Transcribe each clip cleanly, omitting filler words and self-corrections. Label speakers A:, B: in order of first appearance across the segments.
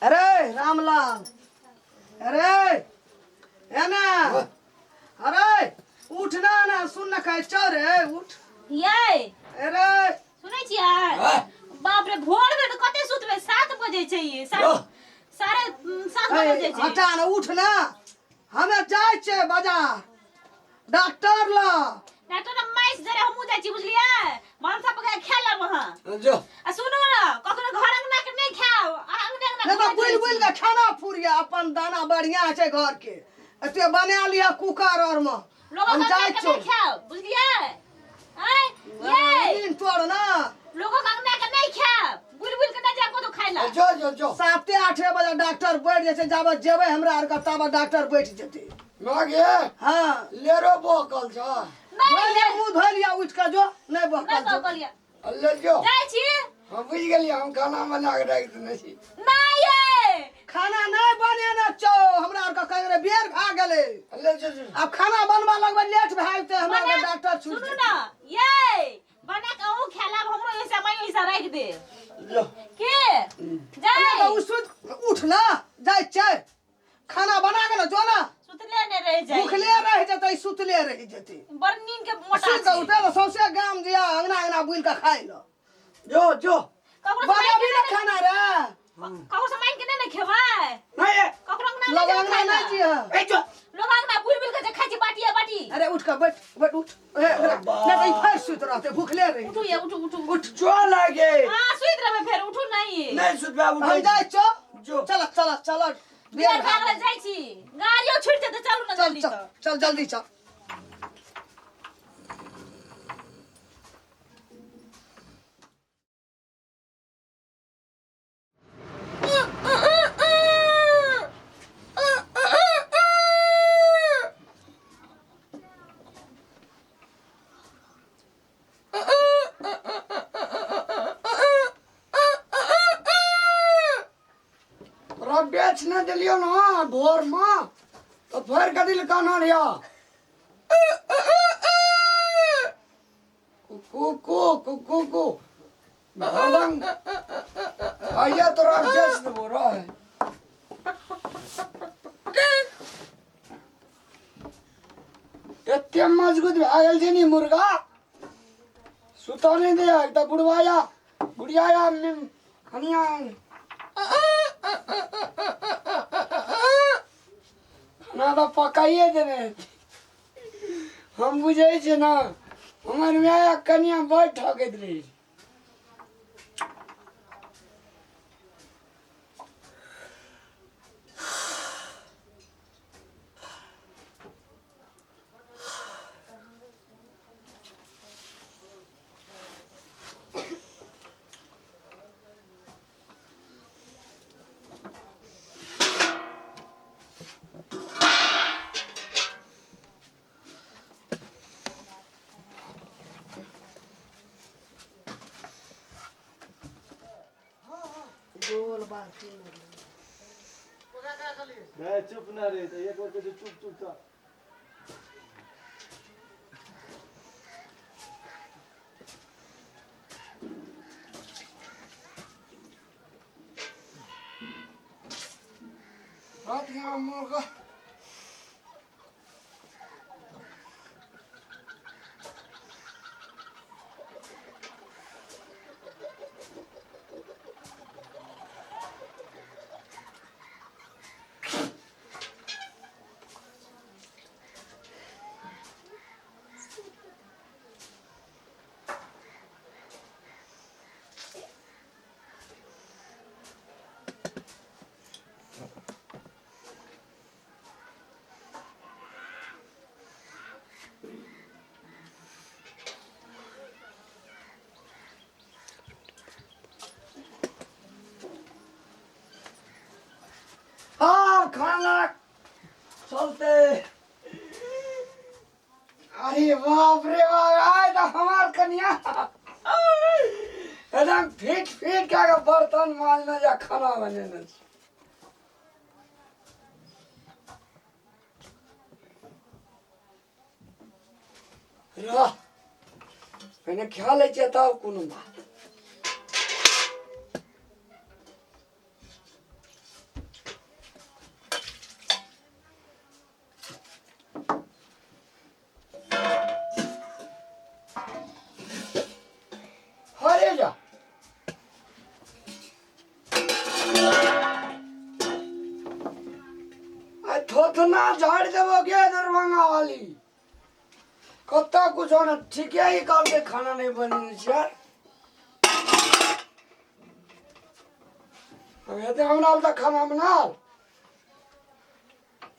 A: अरे रामलाल, अरे एना, अरे उठ ना ना, सुन ना, कहै छौ रे, उठ।
B: यै।
A: अरे।
B: सुनै छियै? बाप रे, भोर में तऽ कते सुतबै? 7 बजे छै, ये 7:30 बजे छै।
A: हटा ना, उठ ना, हमे जाइ छियै बाजार डॉक्टर लग।
B: डॉक्टर लग माइस जरे हमहूँ जाइ छी, बुझलियै? भनसा पका के खा लेब अहाँ।
C: जो।
B: आ सुनू ने, कखनो घर अंगना के नहि खायब, आ अंगने अंगना
A: नहि तऽ
B: घुमैत
A: बुलि
B: रहै
A: बुलि
B: छी।
A: के खाना फुरिया, अपन दाना बढ़िया छै घर के, एते बना लिअ कुकर आर मे।
B: लोग
A: हम
B: अंगना
A: जाइ
B: के
A: छियौ।
B: नहि खायब, बुझलियै? आँय यै,
A: नीन तोड़ ना।
B: लोगक अंगना के नहि खायब, बुलि बुलि के नहि जायब कतौ खाय लए।
C: जो जो जो।
A: 7-8 बजे डॉक्टर बैठ जाइ छै, जाबत जेबै हमरा आरके ताबत डॉक्टर बैठ जेतै।
C: मागे।
A: हाँ।
C: लेरो बहकल छ।
B: नहि।
A: धोइ लिअ मुँह, धोइ लिअ, उठि कऽ जो, नहि बहकल
B: नहि
A: छौ।
B: बहकल यऽ।
C: ले जो।
B: जाइ छी।
C: हम बुझि गेलियै, हम खाना बना कऽ राखि देने छी।
B: नहि यै।
A: खाना नहि बनेने छौ, हमरा आरके कहि रहे बेर भए गेलै।
C: ले जो जो।
A: आब खाना बनबऽ लगबै, लेट भए जेतै, हमरा आरके
B: बना-
A: डॉक्टर छूटि
B: सुनू
A: जेतै।
B: ने यै, बना के अहूँ खाय लेब, हमरो हिस्सा माइयो हिस्सा राखि देब।
C: जो।
B: के
A: नहि
B: जाइ।
A: तऽ ओ सुति उठ ना, जाइ छै खाना बना के ना, जो ना।
B: सुतले नहि रहि जाइ।
A: भूखले रहि जेतै, सुतले रहि जेतै।
B: बड़ नींद के मोटा
A: सुति कऽ
B: छै।
A: उठे तऽ सौंसे गाम जिया अंगना अंगना बुलि कऽ खाइ लऽ।
C: जो जो।
B: ककरो से
A: बनाबी
B: मांगि
A: ना
B: के नहि-
A: खाना रे।
B: ककरो से मांगि के नहि ने खेबै।
C: नहीं।
B: ककरो अंगना
A: लोग
B: नहि
A: अंगना
B: खाइ
A: नहि
B: लए।
A: जिया।
C: ए जो।
B: लोग अंगना बुलि बुलि के जे खाइ छै बाटिये बाटी।
A: अरे उठ कऽ बैठ बैठ, उठ। ए, नहि तऽ ई फेर सुति रहतै, भूखले रहि।
B: उठू ये, उठू उठू।
A: उठ।
C: जो लागे।
B: हाँ, सुति रहबै फेर, उठू नहीं।
C: नहीं सुतबे, उठै।
A: हम जाइ छौ।
C: जो।
A: चल चल चल।
B: बियर खा के जाइ छी, गाड़ियो छूटि जेतै, चलू ने
A: चल।
B: जल्दी।
A: चल।
B: तऽ
A: चल, जल्दी चल।
C: तोरा बेच न देलियौ ना भोर में तो फेर कथी लए कानल यऽ? कुकू कू कुकू कू हरदम आइया, तोरा बेच देबो रह। एते मजबूत भए गेल छै नि मुर्गा, सुतऽ नहि दैया। एक तऽ बुढ़वा या बुढ़िया या कनिया खाना तऽ पकाइए देने हेतै। हम बुझै छियै ने, हमर माय आ कनिया बड़ ठकैत रहै छै।
A: गोल बाटी।
D: नहीं, चुप ना रे, तो एक बार कहै छै चुप चुप तऽ।
C: रात के मुर्गा। आब खाना चलते। अरे बाप रे बाप, आय तऽ हमार कनिया एकदम फिट फिट कए के बर्तन माजने या खाना बनेने छै। रह पहिने खा लै छियै तब कोनो बात। हरे जा आ थोथना झाड़ देबो के दरभंगा वाली कत्ता कुछ होना ठीके ही कहलकै खाना नहीं बनेने छी यार। अब हेतै हमरा तऽ खाना बनाओ।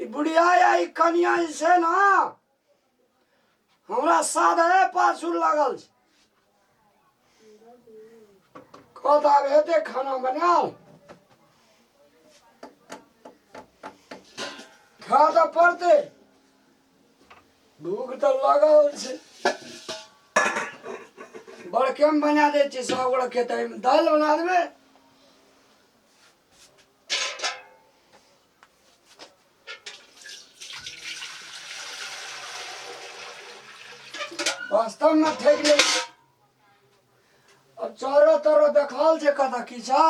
C: ई बुढ़िया या ई कनिया जे छै ने हमरा साधे पाछू लागल छै। कहत आब हेतै खाना बनाओ, खा तऽ पड़तै, भूख तऽ लागल छै। बड़केमे बना दै छियै, सब गोटा खेतै। एहिमे दालि बना देबै। वास्तवमे ठकि लै। अब चारो तरफ देखल छै कतऽ की छै।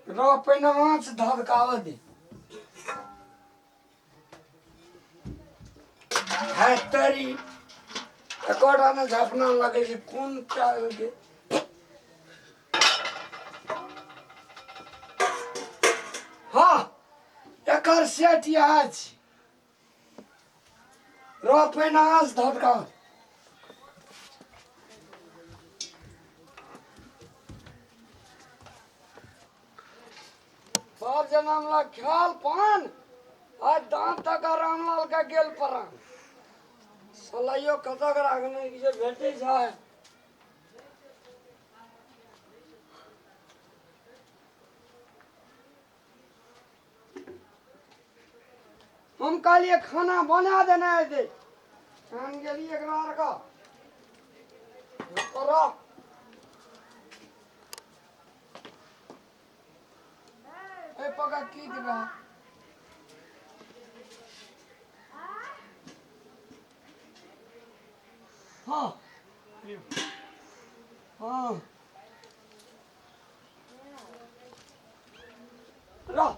C: रह पहिने आँच धधकाबऽ दे। है तरी एकोटा ने झपना लगै छै कोन के। हाँ एकर सेट इएह छै। रह पहिने आँच धधकाबऽ। बाप जनम ला ख्याल पान आज दांत तक रामलाल का गेल परान। सलाइयो कतक राखने की जे भेटै छै। हम कहलिए खाना बना देने हेतै, हम गेलिए एकरा आरके करो। ए पका की देबा? हाँ हाँ रह।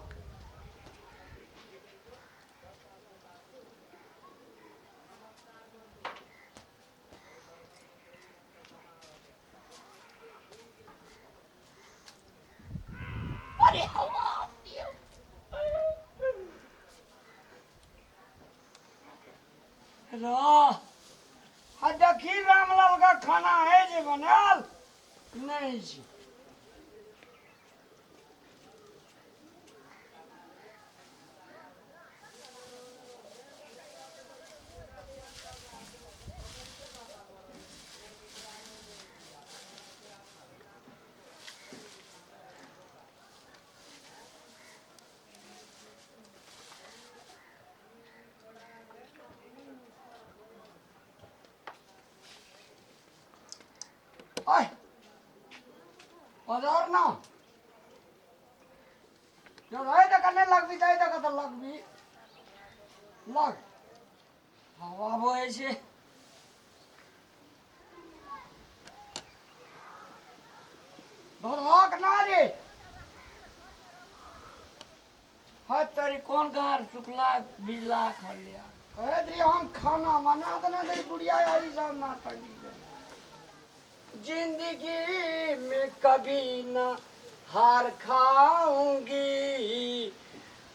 C: रह आ देखी रामलाल का खाना है जे बनाल नहीं छी। आय बाजार ना जो रहे तो करने लगबी जाए तो कत लगबी लग हवा बहे छै। धोधक ना रे है तोरी कोन गार सुखला बिजला खलिया कहे दी हम खाना बना देने दे बुढ़िया आई सब नाटक। जिंदगी में कभी न हार खाऊंगी,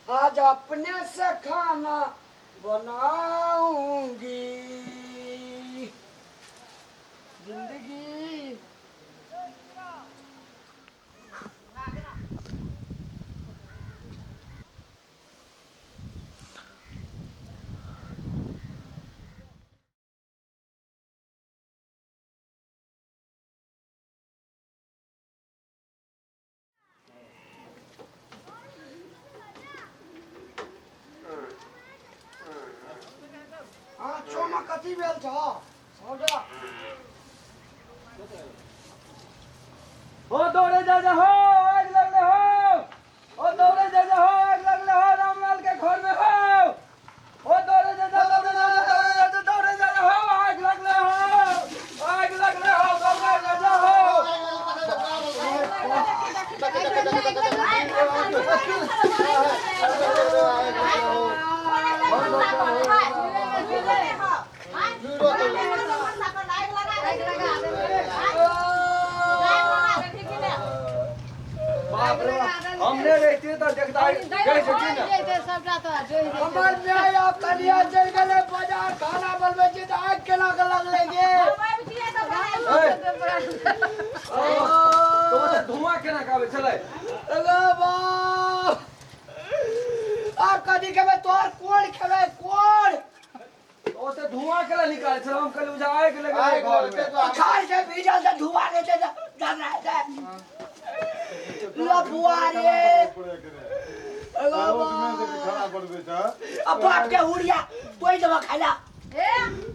C: आज अपने से खाना बनाऊंगी। जिंदगी हाँ चोमा कथी भेल छौ सबटा?
D: हो दौड़े जा जा हो, आग लगले हो। ओ दौड़े जा जा हो, आग लगले हो, रामलाल के घर में हो। ओ दौड़े गई छै की ने?
E: सबटा तो जोइ जेतै।
C: हमर माय आ कनिया चलि गेलै बाजार, खाना बनबै छी तऽ आगि केना के लगलै गे?
B: हम आबितियै तऽ बनाय।
D: तो ओतऽ धुआं केना के आबै छलै?
C: अरे बाप, आब कथी खेबै? तोहर कोन खेबै, कोन?
D: ओतऽ धुआं केना निकालै छलै? हम कहलियै बुझा आगि लगलै घर मे।
C: खाल से भीजल से धुआं लै छै, डर छै लफुआ रे। अरे बाप, आ बाप के हुरिया तोइ देबऽ खाइला।
B: ए,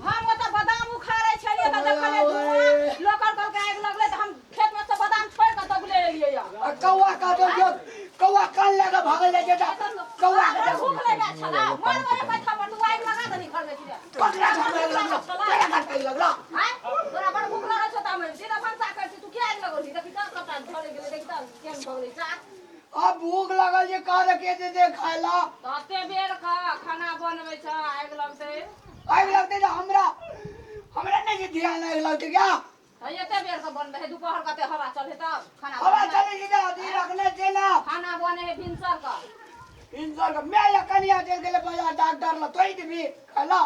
B: हम ओतऽ बादाम उखाड़ै छलियै तऽ देखलियै धुआं लोकर कहलकै आगि लगलै, तऽ हम खेत मे से बादाम छोड़ि कऽ दौगले एलियै यऽ।
C: आ कौआ कहतौ जो कौआ कान लए कऽ भागल जाइ छै तऽ कौआ के
B: हमरा भूख लगै छला, मरबै एक थप्पड़, तू आगि लगा देली घर मे कि रे?
C: ककरा घर में आगि लगलो? तोरा घर पे आगि लगलो?
B: आँय, तोरा बड़ भूख लगल छौ तऽ हम सीधा भनसा करै छी, तू किया आगि लगौलही? देखी तऽ सबटा झरै गेलै, देखी तऽ केहन भऽ गेलै चाह।
C: आ भूख लागल जे कह रखे दे दे खाइला।
B: तते बेर क खाना बनबै छ, आगि लगतै।
C: आगि लगतै तऽ हमरा हमरा नहि जे ध्यान आगि लगतै क्या?
B: तऽ एते बेर क बनबै है, दुपहर कते हवा चले तब खाना
C: हवा
B: बनै।
C: चलै छै तऽ अथी रखने छै ने।
B: खाना बने है भिनसर क।
C: भिनसर के माय या कनिया चलि गेलै बाजार डॉक्टर लग, तोहि देबी खाइला?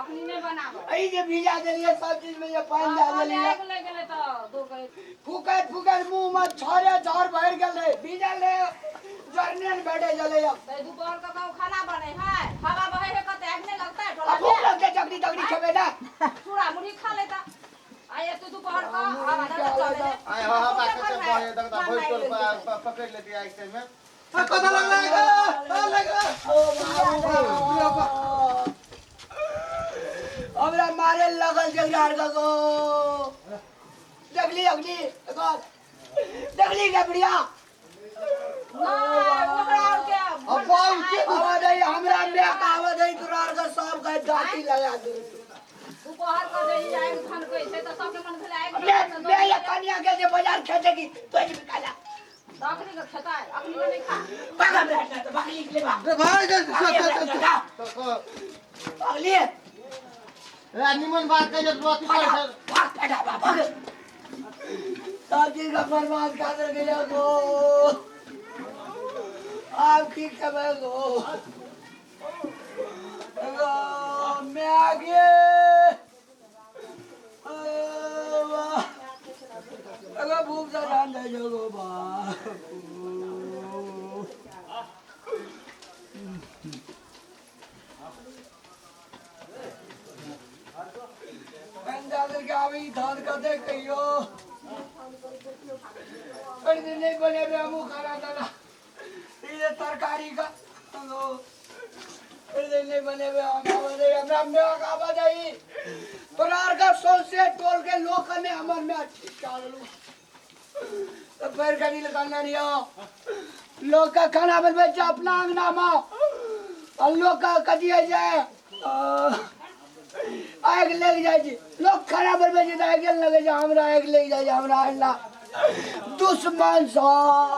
B: अखनी नहि बनाबै।
C: एहि जे भिजा देलियै सब चीज मे जे पानि दए देलियै।
B: आगि लागि गेलै तऽ दो गए।
C: फूकैत फूकैत मुँह मे छरे झर भरि गेलै, भीजल रहै, जरने ने भेटै छलै।
B: तऽ दुपहर क कहूँ खाना बने है, हवा बहे है कते, आगि नहि लगतै
C: आ
B: टोला
C: भूख
B: मे?
C: लगतै, चकरी तकरी खेबै ने।
B: चूड़ा मुरही खा लेता। आ एते दुपहर क हवा नहि चले है।
F: आइ हवा हवा कते बहे, देख तऽ भरि टोल पकड़ि लेती आइ टाइममे।
A: कथा लगलै लगलै।
C: हमरा मारे लगल जगरा गो। देखली अगली एकर देखली गबड़िया।
B: नहि, ओकरा आर के
C: आवाज है हमरा में आवाज है, तोरा आर के सब के दांती लगा दे।
B: दुपहर क जे ई आगि धनकै छै तऽ सबके मन भेलै आगि।
C: मैं मैं या कनिया के जे बाजार खेते की तो जे खाला।
B: तऽ अखनी के खेतै, अखनी के नहि खा।
C: भाग हमरा तो भागली ले भाग।
A: रे भाई, चल चल चल।
C: भागली।
F: ए, निमन बात कहियो तऽ अथी
C: भाग
F: करै छै।
C: भाग फटा भाग भाग, सब चीज का बर्बाद कर दे गया गो। आप की खेबै गो? गो मैं आगे अगर भूख से जान दे जो गो बाप। के आबी धान कते कहियो पर दिन नहीं बनेबे हमहूँ खाना ताना, ई जे तरकारी का फिर दिन नहीं बनेबे हम। आबै दे हमरा माय के, आबै दे। तोरा आर के सौंसे टोल के लोक ने हमर माय ठीक कऽ देलू तऽ पैर कनी कहने रहियो, लोक के खाना बनबै छै अपना अंगना मे आ लोक के कथी होइ छै, आगि लागि जाइ छै। लोक खाना बनबै छै तऽ आगि लगै छै, हमरा आगि लागि जाइ छै। हमरा अल्लाह दुश्मन सब।